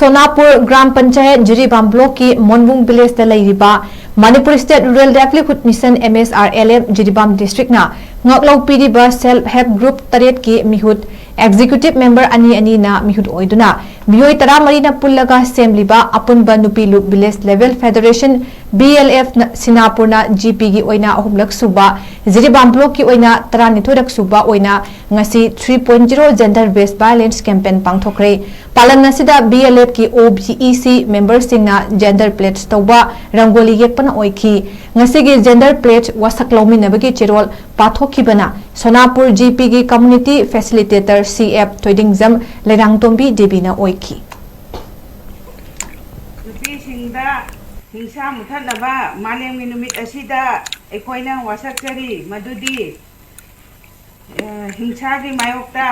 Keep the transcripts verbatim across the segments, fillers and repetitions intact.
ꯁꯣꯅꯥꯄꯨꯔ ꯒ꯭ꯔꯥꯝ ꯄꯟꯆꯥꯌꯠ ꯖꯤꯔꯤꯕꯥꯝ ꯕ꯭ꯂꯣꯛꯀꯤ ꯃꯣꯟꯕꯨꯡ ꯚꯤꯂꯦꯖꯇ ꯂꯩꯔꯤꯕ Manipur state rural livelihood mission, M S R L M, Jiribam ꯗꯤꯁꯇ꯭ꯔꯤꯛꯅ ꯉꯥꯛꯂꯧ ꯄꯤꯔꯤꯕ ꯁꯦꯜꯐ ꯍꯦꯜꯞ ꯒ꯭ꯔꯨꯞ ꯇꯔꯦꯠꯀꯤ ꯃꯤꯍꯨꯠ ꯑꯦꯛꯖꯤꯀ꯭ꯌꯨꯇꯤꯚ ꯃꯦꯝꯕꯔ ꯑꯅꯤ ꯑꯅꯤꯅ ꯃꯤꯍꯨꯠ ꯑꯣꯏꯗꯨꯅ ꯃꯤꯑꯣꯏ ꯇꯔꯥꯃꯔꯤꯅ ꯄꯨꯜꯂꯒ ꯁꯦꯝꯂꯤꯕ ꯑꯄꯨꯟꯕ ꯅꯨꯄꯤ ꯂꯨꯞ village level federation, B L F, ꯅ ꯁꯤꯅꯥꯄꯨꯔꯅ G P ꯒꯤ ꯑꯣꯏꯅ ꯑꯍꯨꯝꯂꯛ ꯁꯨꯕ, ꯖꯤꯔꯤꯕꯥꯝ ꯕ꯭ꯂꯣꯛꯀꯤ ꯑꯣꯏꯅ ꯇꯔꯥꯅꯤꯊꯣꯏꯔꯛ ꯁꯨꯕ ꯑꯣꯏꯅ ꯉꯁꯤ three point zero gender based violence campaign ꯄꯥꯡꯊꯣꯛꯈ꯭ꯔꯦ꯫ ꯄꯥꯂꯟ ꯑꯁꯤꯗ B L F ꯀꯤ O B E C ꯃꯦꯝꯕꯔꯁꯤꯡꯅ ꯖꯦꯟꯗꯔ ꯄ꯭ꯂꯦꯠꯁ ꯇꯧꯕ ꯔꯪꯒꯣꯂꯤ ꯌꯦꯛꯄꯅ ꯑꯣꯏꯈꯤ꯫ ꯉꯁꯤꯒꯤ ꯖꯦꯟꯗꯔ ꯄ꯭ꯂꯦꯠꯁ ꯋꯥꯁꯛ ꯂꯧꯃꯤꯟꯅꯕꯒꯤ ꯆꯦꯔꯣꯜ ꯄꯥꯊꯣꯛꯈꯤꯕꯅ ꯁꯣꯅꯥꯄꯨꯔ G P ꯒꯤ ꯀꯝꯃ꯭ꯌꯨꯅꯤꯇꯤ ꯐꯦꯁꯤꯂꯤꯇꯦꯇꯔ C F ꯊꯣꯏꯗꯤꯡꯖꯝ ꯂꯩꯔꯥꯡꯇꯣꯝꯕꯤ ꯗꯦꯕꯤꯅ ꯑꯣꯏꯈꯤ꯫ ꯅꯨꯄꯤꯁꯤꯡꯗ ꯍꯤꯡꯁꯥ ꯃꯨꯊꯠꯅꯕ ꯃꯥꯂꯦꯝꯒꯤ ꯅꯨꯃꯤꯠ ꯑꯁꯤꯗ ꯑꯩꯈꯣꯏꯅ ꯋꯥꯁꯛꯆꯔꯤ ꯃꯗꯨꯗꯤ, ꯑ, ꯍꯤꯡꯁꯥꯒꯤ ꯃꯥꯌꯣꯛꯇ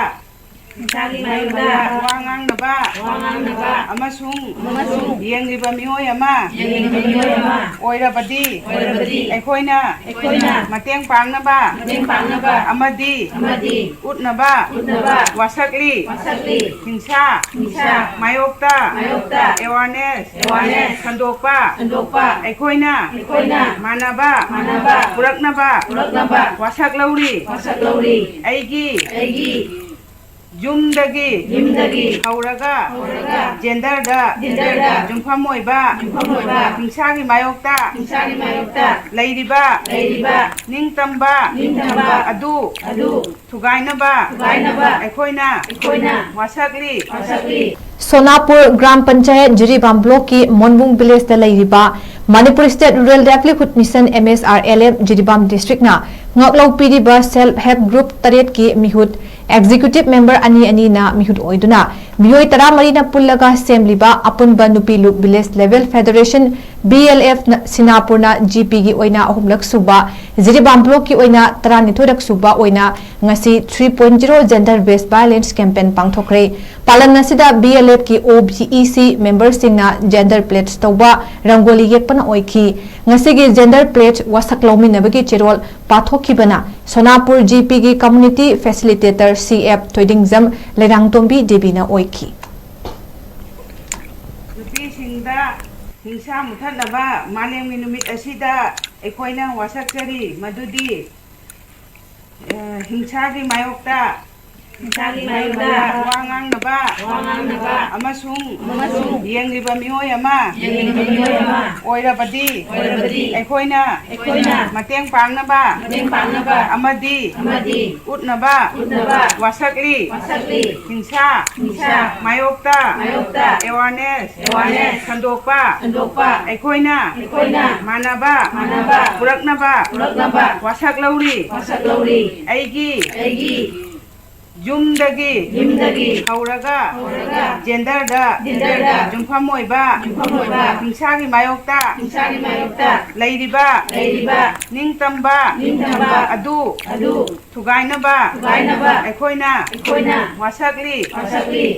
ꯍꯤꯡꯁꯥꯒꯤ ꯃꯥꯌꯣꯛꯇ ꯋꯥ ꯉꯥꯡꯅꯕ ꯋꯥ ꯉꯥꯡꯅꯕ ꯑꯃꯁꯨꯡ ꯑꯃꯁꯨꯡ ꯌꯦꯡꯂꯤꯕ ꯃꯤꯑꯣꯏ ꯑꯃ ꯌꯦꯡꯂꯤꯕ ꯃꯤꯑꯣꯏ ꯑꯃ ꯑꯣꯏꯔꯕꯗꯤ ꯑꯣꯏꯔꯕꯗꯤ ꯑꯩꯈꯣꯏꯅ ꯑꯩꯈꯣꯏꯅ ꯃꯇꯦꯡ ꯄꯥꯡꯅꯕ ꯃꯇꯦꯡ ꯄꯥꯡꯅꯕ ꯑꯃꯗꯤ ꯑꯃꯗꯤ ꯎꯠꯅꯕ ꯎꯠꯅꯕ ꯋꯥꯁꯛꯂꯤ꯫ ꯋꯥꯁꯛꯂꯤ꯫ ꯍꯤꯡꯁꯥ ꯍꯤꯡꯁꯥ ꯃꯥꯌꯣꯛꯇ ꯃꯥꯌꯣꯛꯇ awareness awareness ꯁꯟꯗꯣꯛꯄ ꯁꯟꯗꯣꯛꯄ ꯑꯩꯈꯣꯏꯅ ꯑꯩꯈꯣꯏꯅ ꯃꯥꯟꯅꯕ ꯃꯥꯟꯅꯕ ꯄꯨꯔꯛꯅꯕ ꯄꯨꯔꯛꯅꯕ ꯋꯥꯁꯛ ꯂꯧꯔꯤ꯫ ꯋꯥꯁꯛ ꯂꯧꯔꯤ꯫ ꯑꯩꯒꯤ ꯑꯩꯒꯤ ꯌꯨꯝꯗꯒꯤ ꯌꯨꯝꯗꯒꯤ ꯍꯧꯔꯒ ꯍꯧꯔꯒ ꯖꯦꯟꯗꯔꯗ ꯖꯦꯟꯗꯔꯗ ꯌꯨꯝꯐꯝ ꯑꯣꯏꯕ ꯌꯨꯝꯐꯝ ꯑꯣꯏꯕ ꯍꯤꯡꯁꯥꯒꯤ ꯃꯥꯌꯣꯛꯇ ꯍꯤꯡꯁꯥꯒꯤ ꯃꯥꯌꯣꯛꯇ ꯂꯩꯔꯤꯕ ꯂꯩꯔꯤꯕ ꯅꯤꯡꯇꯝꯕ ꯅꯤꯡꯇꯝꯕ ꯑꯗꯨ ꯑꯗꯨ ꯊꯨꯒꯥꯏꯅꯕ ꯊꯨꯒꯥꯏꯅꯕ ꯑꯩꯈꯣꯏꯅ ꯑꯩꯈꯣꯏꯅ ꯋꯥꯁꯛꯂꯤ꯫ ꯋꯥꯁꯛꯂꯤ꯫ ꯁꯣꯅꯥꯄꯨꯔ ꯒ꯭ꯔꯥꯝ ꯄꯟꯆꯥꯌꯠ ꯖꯤꯔꯤꯕꯥꯝ ꯕ꯭ꯂꯣꯛꯀꯤ ꯃꯣꯟꯕꯨꯡ ꯚꯤꯂꯦꯖꯇ ꯂꯩꯔꯤꯕ Manipur state rural livelihood mission, M S R L M, Jiribam ꯗꯤꯁꯇ꯭ꯔꯤꯛꯅ ꯉꯥꯛꯂꯧ ꯄꯤꯔꯤꯕ ꯁꯦꯜꯐ ꯍꯦꯜꯞ ꯒ꯭ꯔꯨꯞ ꯇꯔꯦꯠꯀꯤ ꯃꯤꯍꯨꯠ ꯑꯦꯛꯖꯤꯀ꯭ꯌꯨꯇꯤꯚ ꯃꯦꯝꯕꯔ ꯑꯅꯤ ꯑꯅꯤꯅ ꯃꯤꯍꯨꯠ ꯑꯣꯏꯗꯨꯅ ꯃꯤꯑꯣꯏ ꯇꯔꯥꯃꯔꯤꯅ ꯄꯨꯜꯂꯒ ꯁꯦꯝꯂꯤꯕ ꯑꯄꯨꯟꯕ ꯅꯨꯄꯤ ꯂꯨꯞ village level federation, B L F, ꯅ ꯁꯤꯅꯥꯄꯨꯔꯅ G P ꯒꯤ ꯑꯣꯏꯅ ꯑꯍꯨꯝꯂꯛ ꯁꯨꯕ, ꯖꯤꯔꯤꯕꯥꯝ ꯕ꯭ꯂꯣꯛꯀꯤ ꯑꯣꯏꯅ ꯇꯔꯥꯅꯤꯊꯣꯏꯔꯛ ꯁꯨꯕ ꯑꯣꯏꯅ ꯉꯁꯤ three point zero gender based violence campaign ꯄꯥꯡꯊꯣꯛꯈ꯭ꯔꯦ꯫ ꯄꯥꯂꯟ ꯑꯁꯤꯗ B L F ꯀꯤ O B E C ꯃꯦꯝꯕꯔꯁꯤꯡꯅ ꯖꯦꯟꯗꯔ ꯄ꯭ꯂꯦꯠꯁ ꯇꯧꯕ ꯔꯪꯒꯣꯂꯤ ꯌꯦꯛꯄꯅ ꯑꯣꯏꯈꯤ꯫ ꯉꯁꯤꯒꯤ ꯖꯦꯟꯗꯔ ꯄ꯭ꯂꯦꯠꯁ ꯋꯥꯁꯛ ꯂꯧꯃꯤꯟꯅꯕꯒꯤ ꯆꯦꯔꯣꯜ ꯄꯥꯊꯣꯛꯈꯤꯕꯅ ꯁꯣꯅꯥꯄꯨꯔ G P ꯒꯤ ꯀꯝꯃ꯭ꯌꯨꯅꯤꯇꯤ ꯐꯦꯁꯤꯂꯤꯇꯦꯇꯔ C F ꯊꯣꯏꯗꯤꯡꯖꯝ ꯂꯩꯔꯥꯡꯇꯣꯝꯕꯤ ꯗꯦꯕꯤꯅ ꯑꯣꯏꯈꯤ꯫ ꯅꯨꯄꯤꯁꯤꯡꯗ ꯍꯤꯡꯁꯥ ꯃꯨꯊꯠꯅꯕ ꯃꯥꯂꯦꯝꯒꯤ ꯅꯨꯃꯤꯠ ꯑꯁꯤꯗ ꯑꯩꯈꯣꯏꯅ ꯋꯥꯁꯛꯆꯔꯤ ꯃꯗꯨꯗꯤ, ꯑ, ꯍꯤꯡꯁꯥꯒꯤ ꯃꯥꯌꯣꯛꯇ, ꯍꯤꯡꯁꯥꯒꯤ ꯃꯥꯌꯣꯛꯇ ꯋꯥ ꯉꯥꯡꯅꯕ, ꯋꯥ ꯉꯥꯡꯅꯕ ꯑꯃꯁꯨꯡ, ꯑꯃꯁꯨꯡ ꯌꯦꯡꯂꯤꯕ ꯃꯤꯑꯣꯏ ꯑꯃ, ꯌꯦꯡꯂꯤꯕ ꯃꯤꯑꯣꯏ ꯑꯃ ꯑꯣꯏꯔꯕꯗꯤ, ꯑꯣꯏꯔꯕꯗꯤ ꯑꯩꯈꯣꯏꯅ, ꯑꯩꯈꯣꯏꯅ ꯃꯇꯦꯡ ꯄꯥꯡꯅꯕ, ꯃꯇꯦꯡ ꯄꯥꯡꯅꯕ ꯑꯃꯗꯤ, ꯑꯃꯗꯤ ꯎꯠꯅꯕ, ꯎꯠꯅꯕ ꯋꯥꯁꯛꯂꯤ꯫ ꯋꯥꯁꯛꯂꯤ꯫ ꯍꯤꯡꯁꯥ, ꯍꯤꯡꯁꯥ ꯃꯥꯌꯣꯛꯇ, ꯃꯥꯌꯣꯛꯇ awareness, awareness ꯁꯟꯗꯣꯛꯄ, ꯁꯟꯗꯣꯛꯄ ꯑꯩꯈꯣꯏꯅ, ꯑꯩꯈꯣꯏꯅ ꯃꯥꯟꯅꯕ, ꯃꯥꯟꯅꯕ ꯄꯨꯔꯛꯅꯕ, ꯄꯨꯔꯛꯅꯕ ꯋꯥꯁꯛ ꯂꯧꯔꯤ꯫ ꯋꯥꯁꯛ ꯂꯧꯔꯤ꯫ ꯑꯩꯒꯤ, ꯑꯩꯒꯤ ꯌꯨꯝꯗꯒꯤ, ꯌꯨꯝꯗꯒꯤ ꯍꯧꯔꯒ, ꯍꯧꯔꯒ genderꯗ, genderꯗ ꯌꯨꯝꯐꯝ ꯑꯣꯏꯕ, ꯌꯨꯝꯐꯝ ꯑꯣꯏꯕ ꯍꯤꯡꯁꯥꯒꯤ ꯃꯥꯌꯣꯛꯇ, ꯍꯤꯡꯁꯥꯒꯤ ꯃꯥꯌꯣꯛꯇ ꯂꯩꯔꯤꯕ, ꯂꯩꯔꯤꯕ ꯅꯤꯡꯇꯝꯕ, ꯅꯤꯡꯇꯝꯕ ꯑꯗꯨ, ꯑꯗꯨ ꯊꯨꯒꯥꯏꯅꯕ, ꯊꯨꯒꯥꯏꯅꯕ ꯑꯩꯈꯣꯏꯅ, ꯑꯩꯈꯣꯏꯅ ꯋꯥꯁꯛꯂꯤ꯫ ꯋꯥꯁꯛꯂꯤ꯫